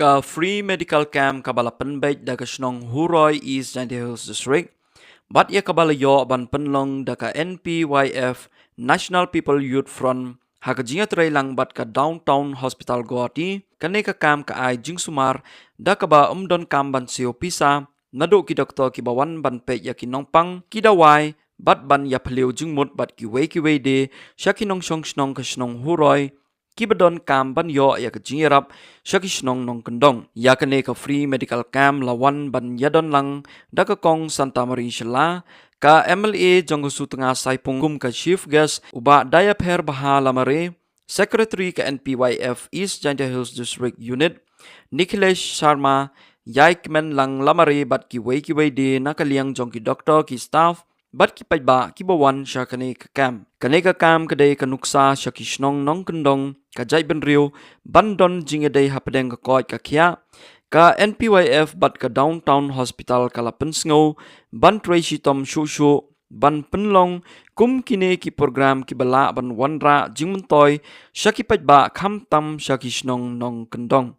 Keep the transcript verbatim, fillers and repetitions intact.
ka free medical camp kaba la pynbeit da ka shnong Huroi, East Jaintia Hills District, bad ïa kaba la ïoh ban pynlong da ka N P Y F, National People Youth Front, ha ka jingïatreilang bad ka Downtown Hospital Guwahati. Kane ka camp ka ai jingsumar da kaba ym don kam ban siew pisa, naduh ki doktor kiba wan ban peit ïa ki nongpang, ki dawai, bad ban ïaphylliew jingmut bad kiwei kiwei de sha ki nongshong shnong ka shnong Huroi, kiba don kam ban ïoh ïa ka jingïarap sha ki shnong nongkyndong. Ïa kane ka free medical camp la wan ban ïadon lang da ka Kong Santa Marie Shylla, ka M L A jong ka Sutnga Saipung kum ka chief guest, u Bah Dayapher Baha Lamare, Secretary ka N P Y F East Jaintia Hills District Unit, Nikhilesh Sharma, Yaikmenlang Lamare bad kiwei kiwei de na ka liang jong ki doktor, ki staff bad ki paidbah kiba wan sha kane ka camp. Kane ka camp ka dei ka nuksa sha ki shnong nongkyndong ka jaitbynriew ban don jingïadei hapdeng ka koit ka khiah. Ka N P Y F bad ka Downtown Hospital ka la pynsngew ban trei shitom shuh shuh ban pynlong kum kine ki program kiba lah ban wanrah jingmyntoi sha ki paidbah khamtam sha ki shnong nongkyndong.